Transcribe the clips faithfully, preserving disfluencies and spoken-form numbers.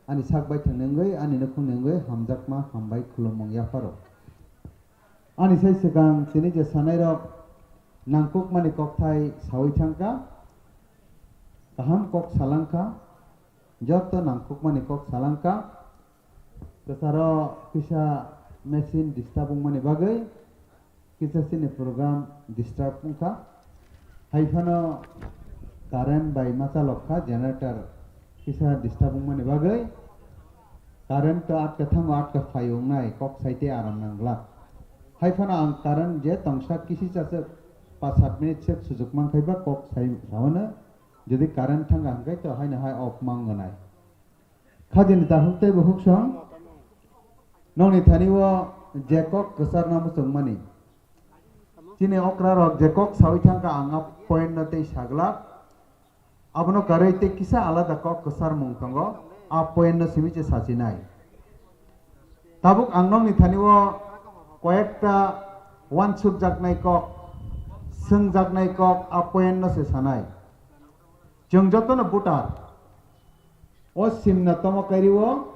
ani sak bai thangni wngwi, ani nukhungni wngwi hamjakma hambai khulumung yapharo. Ani sai swkang tini je sanairok nangkukmani kokthai sawi thangkha, kaham kok salangkha, joto nangkukmani kok salangkha. Kwcharo kisa machine disturb wngmani bagwi kisa chini program disturb wngkha. Hai phano current bai ma chalok kha, generator kisa disturb wngmani bagwi. Current to atka thango, atka phai wngnai, kok sai tei aram nang glak. Hai phano ang current je tongsa kisi chaswk pas sat minute se sujuk man khai ba kok sai sao no, jodi current thang kha hwnkhe to haino hai off ma wngnai. Khajini takhuk tei bukhuk song nokni thani o je kok kwcharno muchungmani. Chini okra rok je kok sawi thangkha ang a point no tei saglak. Abono karwi tei kisa alada kok kwcharmung tongo, a point no simi se sachinai. Tabuk ang nokni thani o koyekta wansukjaknai kok, swngjaknai kok a point no se sanai. Chwng jotono voter. O simna tomo kairi o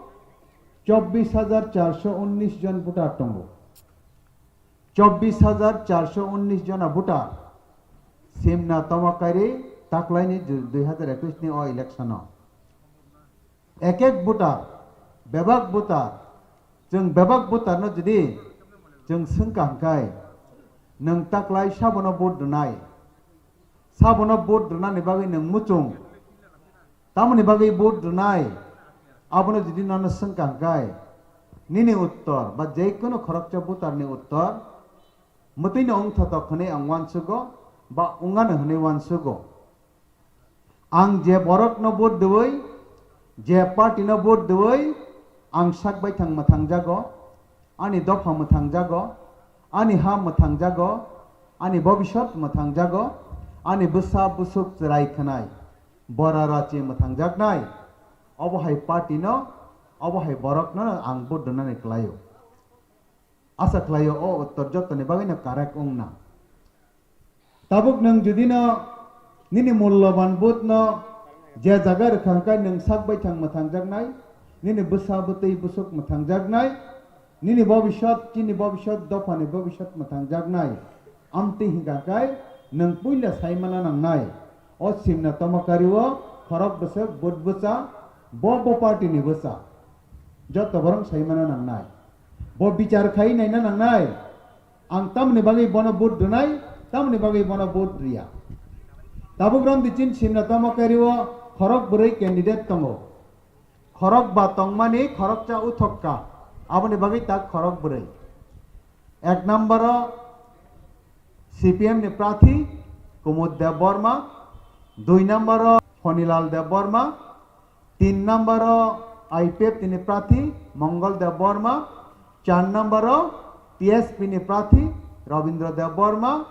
chobbish hajar charso unnish jon voter tongo. Chobbish hajar charso unnish jona voter simna tomo kairi taklaini du-, dui hajar ekwis ni o election o. Ek ek voter, bebak voter, chwng bebak voter no jodi chwng swngkha hwnkhe, nwng taklai sabono vote rwnai, sabono vote rwnani bagwi nwng muchung, tamoni bagwi vote rwnai, abono jodi nono swngkha hwnkhe, nini uttor ba je kunu khoroksa voter ni uttor mwtwi no wngthotok hwnwi ang uansugo ba wngano hwnwi uansugo. Ang je borokno vote rwui, je party no vote rwui, ang sak baithang mwthangjago, ani dopha mwthangjago, ani ha mwthangjago, ani bobisot mwthangjago, ani bwsa bwswk chwrai khwnai, bora rachi mwthangjaknai, obo hai party no, obo hai borokno ang vote rwnani kwlaio. Asa khlaio o uttor jotoni bagwino correct wngna. Tabuk nwng jodi no nini mulloban vote no je jaga rwkha hwnkhe nwng sak baithang mwthangjaknai, nini bwsa bwtwi bwswk mwthangjaknai, nini bobisot, chini bobisot, dophani bobisot mwthangjaknai. Amtwi hwnkha khe nwng puila saimana nangnai. O simna tomokario khorok bwswk vote bwsa, bo bo party ni bwsa. Joto borok saimana nangnai. Bo bichar khai naina nangnai. Ang tamni bagwi bono vote rwnai, tamni bagwi bono vote rwya. Tabuk romdi chin simna tomokario khorok bwrwi candidate tongo. Khorok ba tongmani khoroksa uthokka. Aboni bagwi tak khorok bwrwi. Ek number o C P M ni prathi Kumud Debbarma, dui number o Honilal Debbarma, tin number o I P F T ni prathi Mongol Debbarma, char number o T S P ni prathi Rabindra Debbarma,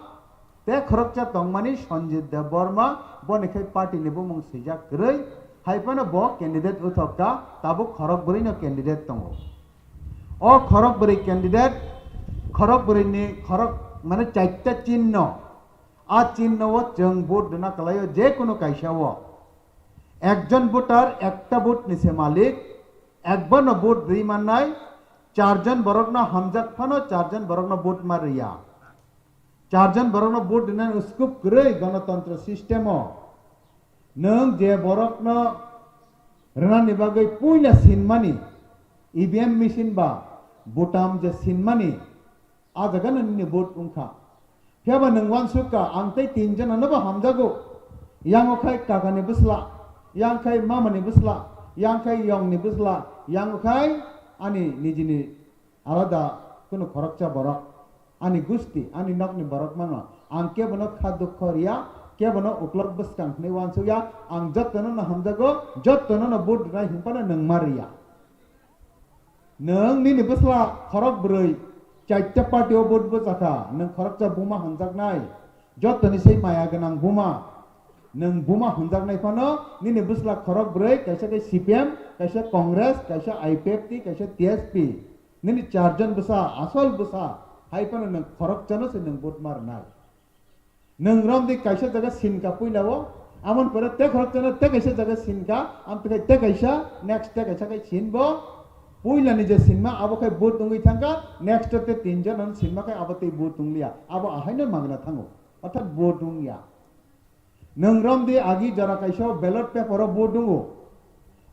tei khoroksa tongmani Sanjit Debbarma, boni khai party ni bumung swijak kwrwi, hai phano bo candidate uthokka, tabuk khorok bwrwi no candidate tongo. O khorok bwrwi candidate, khorok bwrwi ni khorok mane chaita chinno, a chinno o chwng vote rwna kwlaio je kunu kaisa o. Ekjon voter ekta vote ni se malik, ekbar no vote rwi mannai, charjon borok no hamjak phano charjon borok no vote ma rwya. Charjon borok no vote rwnani scope kwrwi gonotontro system o. Nwng je borok no rwnani bagwi puila sinmani, E V M machine ba butam je sinmani, a jaga no nini vote wngkha. Phiya ba nwng uansuk kha, ang tei tin jona no bo hamjago. Yang o khai kaka ni bwsla, yang khai mama ni bwsla, yang khai yong ni bwsla, yang o khai ani nijini alada kunu khoroksa borok, ani gusti, ani nokni borok mano. Ang kebono kha dukho riya, kebono uklok bwskang hwnwi uansukya, ang jotono no hamjago, jotono no vote rwnai hwnphano nwng ma riya. Nwng nini bwsla khorok bwrwi, chaita party o vote bwchakha, nwng khoroksa buma hamjaknai, jotoni sai maya gwnang buma. Nwng buma hamjaknai phano nini bwsla khorok bwrwi, kaisa khe C P M, kaisa Congress, kaisa I P F T, kaisa T S P. Nini charjon bwsa, asol bwsa, hai phano nwng khoroksano se nwng vote ma rwnai. Nwng romdi kaisa jaga sinka puila o, Amon pore te khorok chana te kaisa jaga sin kha, am te kai te kaisa, next te kaisa kai sin bo. Puila ni je sinma abo khai vote wngwi thang kha, next te tin jon an sinma khai abo tei vote wng liya. Abo ahai no magna thango. Orthat vote wng ya. Nwng rom di agi jora kaisa ballot paper o vote wng o.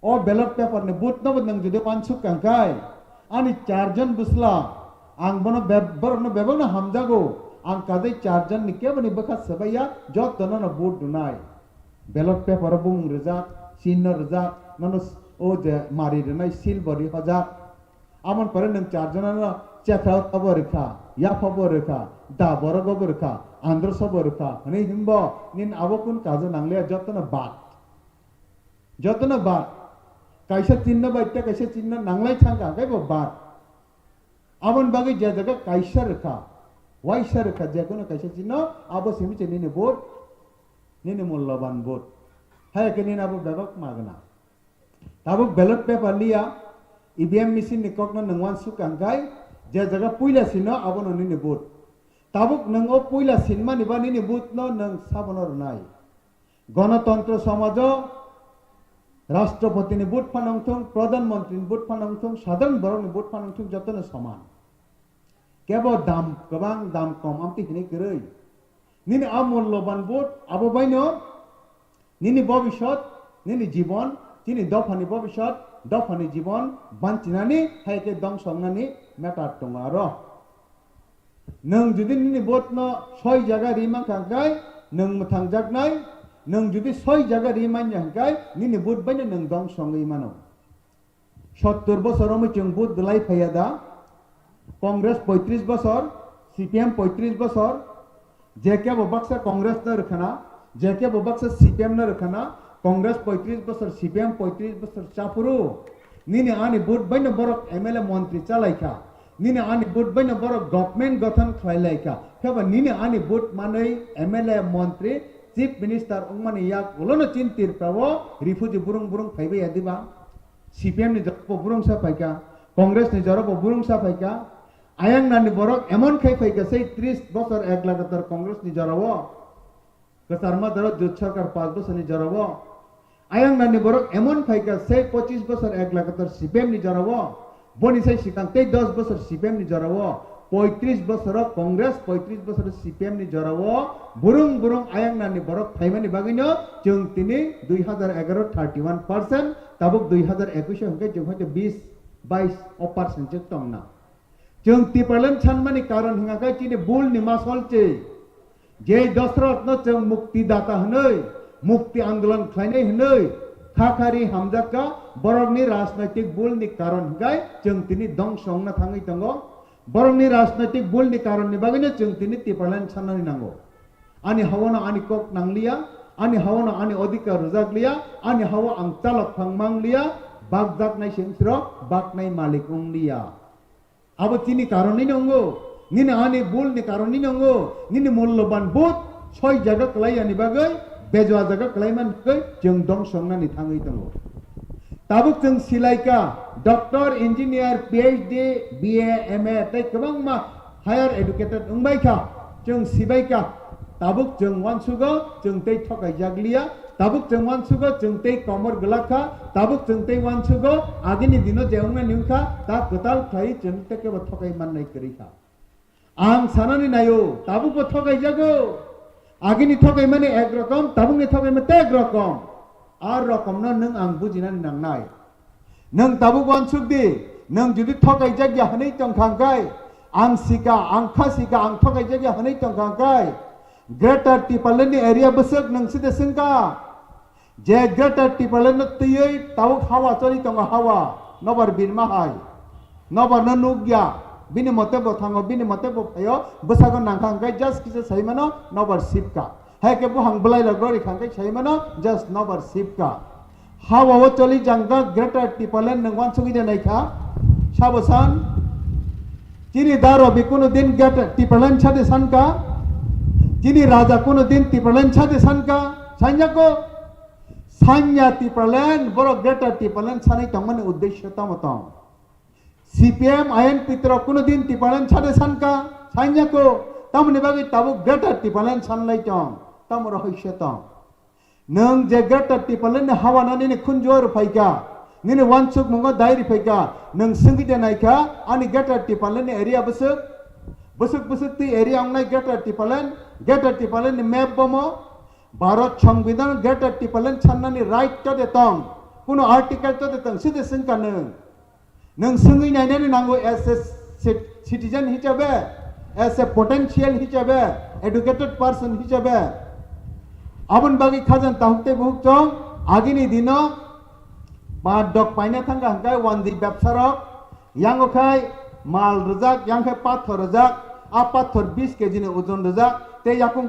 O ballot paper ni vote no bo nwng jodi wansuk kang khai, ani char jon bwsla, ang bono beb-, borok no bebak no hamjago, ang kajai char jon ni kebo ni bwkha swbai ya, joto no no vote rwnai. Ballot paper o bumung rijak, chinno rijak, nono s-, o je mari rwnai seal bo ri hojak. Amon pore nwng char jona no chekha obo rikha, yapha bo rikha, da borok obo rikha, andro sobo rikha, hwnwi himbo nin abo kun kajo nangliya jotono bad. Jotono bad. Kaisa chinno bai te kaisa chinno nanglai thangkha, hwnkhe bo bad. Aboni bagwi je jaga kaisa rwkha, waisa rwkha, je kono kaisa chinno, abo simi se nini vote, nini mulloban vote. Hai khe nini abo bebak magna. Tabuk ballot paper liya, E V M machine ni kokno nwng wansuk kang khai, je jaga puila sino abono nini vote. Tabuk nwng o puila sinmani ba nini vote no nwng sabono rwnai. Gonotontro somajo Rashtrapati ni vote phano wngthung, Pradhan Mantri ni vote phano wngthung, sadharan borok ni vote phano wngthung, jotono soman. Kebo dam kwbang, dam kom amtwi hinwi kwrwi. Nini a mulloban vote abo baino nini bobisot, nini jibon, chini dophani bobisot, dophani jibon banchinani hai khe dongso wngnani matter tongo aro. Nwng jodi nini vote no soi jaga ri mankha hwnkhe nwng mwthangjaknai, nwng jodi soi jaga ri manya hwnkhe nini vote baino nwng dongso wngwi mano. Sottor bosor romwi chwng vote dwlai phaiya da? Congress poitris bosor, C P M poitris bosor, je kebo baksa Congress no rwkhana, je kebo baksa C P M no rwkhana, Congress poitris bosor, C P M poitris bosor chaphuru. Nini ani vote baino borok M L A montri chalaikha. Nini ani vote baino borok government gothon khlai laikha. Pheba nini ani vote manwi M L A montri, chief minister wngmani yak ulono chin Tripura o refugee burung burung phaibai ya diba? C P M ni jorabo burungsa phaikha, Congress ni jorabo burungsa phaikha. Ayang nani borok emon khai phaikha sei tris bosor ek lagatar Congress ni jorao. Kwcharma daro jut sarkar panch bosor ni jorao. Ayang nani borok emon phaikha sei pochis bosor ek lagatar C P M ni jorao. Boni sai sikang tei dos bosor C P M ni jorao, poitris bosoro Congress, poitris bosoro C P M ni jorao burung burung ayang nani borok phaimani bagwino chwng tini dui hazar egaro thirty one percent, tabuk dui hazar ekush hwnkhe chwng hoite bis bais o percent se tongna. Chwng Tipraland sanmani karon hwnkha khe chini bul ni masol se. Je Dasarathno chwng mukti data hwnwi, mukti andolon khlainai hwnwi kha kha ri hamjakha, borokni rajnaitik bulni karon hwnkhe chwng tini dongso wngna thangwi tongo. Borokni rajnaitik bulni karonni bagwino chwng tini Tipraland sanani nango. Ani hawano ani kok nangliya, ani hawano ani odhikar rwjakliya, ani hawo ang chalok phang mangliya, bakjaknai se wngsiro baknai malik wngliya. Abo chini karonwi no wngo, nini ani bulni karonwi no wngo, nini mulloban vote soi jaga kwlai yani bagwi, bejua jaga kwlai man bagwi chwng dongso wngnani thangwi tongo. Tabuk chwng silaika, doctor, engineer, P H D, B A, M A tei kwbangma higher educated wngbai kha, chwng sibai kha. Tabuk chwng uansugo, chwng tei thokaijak liya. Tabuk chwng uansugo, chwng tei komor gwlak kha. Tabuk chwng tei uansugo, agini dino je wngnani wngkha, ta kwtal khlaiwi chwng tei kebo thokai mannai kwrwi kha. Ang sanani naio, tabukbo thokaijago. Agini thokaimani ek rokom, tabukni thokaima tei ek rokom. A rokomno nwng ang bujinani nangnai. Nwng tabuk uansuk di, nwng jodi thokaijak ya hwnwi tongkha hwnkhe, ang sika, ang kha sika, ang thokaijak ya hwnwi tongkha hwnkhe, Greater Tipraland ni area bwswk nwng side swngkha. Je Greater Tipraland no twiwi tabuk hawa choli tongo, hawa nobar birma hai. Nobar no nukya, bini mote bo thango, bini mote bo phaio, bwsago nangkha hwnkhe just kisa saimano nobar sipka. Hai khe buphang bwlai rok rori kha hwnkhe saimano just nobar sipka. Hawa o choli jangda Greater Tipraland nwng uansugwi de naikha. Sabo san? Chini da Robi kuno din Greater Tipraland sade sanka? Chini raja kuno din Tipraland sade sanka? Sanya ko? Sanya Tipraland, borok Greater Tipraland sanai tongmani uddesyo tamo tong? C P M, I N P rok kuno din Tipraland sade sanka? Sanya ko? Tamoni bagwi tabuk Greater Tipraland sanlai tong? Tamo rohosyo tong? Nwng je Greater Tipraland ni hawana nini khunjuo rwphaikha, nini wansukmungo dai rwphaikha, nwng swngwi de naikha, ani Greater Tipraland ni area bwswk, bwswk bwswk twi area wngnai Greater Tipraland, Greater Tipraland ni map bomo, Bharat Songbidan Greater Tipraland sannani right to de tong, kuno article to de tong, side swngkha nwng. Nwng swngwi nainani nango as a cit-, citizen hisabe, as a potential hisabe, educated person hisabe. Aboni bagwi khajang tahuk tei buhuk chong, agini dino ba dok paina thangkha hwnkhe wanjwi bebsarok, yango khai mal rwjak, yang khai pathor rwjak, a pathor bis kg ni ojon rwjak, tei yakung